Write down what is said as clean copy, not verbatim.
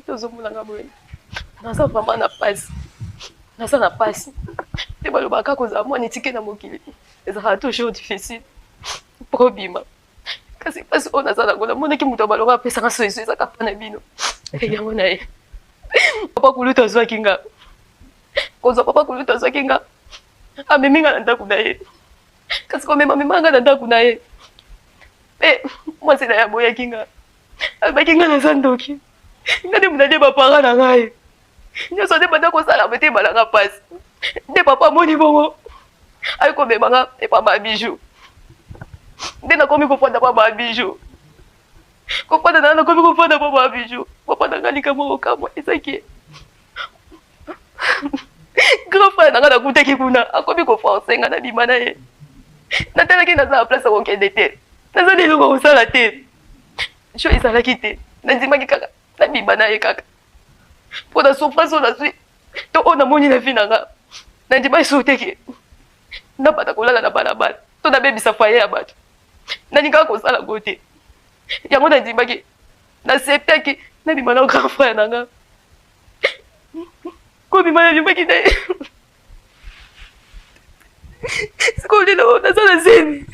Tozomona nga boye, naza vraiment na pasi, naza na pasi te. Balobaka kozala mwana etike na mokili ezalaka toujours difficile mpo obima, kasi mpasi oyo naza nango, namonaki moto ya balongo apesaka solution, ezaka mpa na bino. Yango na ye papa kulutu azwaki nga, kozwa papa kulutu azwaki nga, amemi nga na ndako na ye. Kasi komema mema nga na ndako na ye, mpe mwasi na ye aboyaki nga, alobaki nga naza ndoki, nga nde moto alie baparent na ngai nyonso, nde banda kosala bote ebalanga mpasi. Nde papa amoni bongo, ayi komema nga epa babiju. Nde nakomi kofanda pa babiju, kofanda na nakomi kofanda pa babiju. Papa na nga, likambo kokamwa ezaki, grand frère na nga nakutaki kuna, akomi koforcer nga nabima na ye. Natalaki, naza na place ya kokende te, naza na eloko kosala te, jo ezalaki te. Nandimaki kaka nabima na ye kaka mpo na souffrance oyo nazwi to oyo namoni na vie na nga. Nandima esu teke nabanda kolala na balabala to nabebisa foyer ya bato, nalingaka kosala ngo te. Yango nandimaki, naseptaki nabima na grand frère na nga. Kobima, nabimaki na ye. Sikoyo lelo naza na zemi.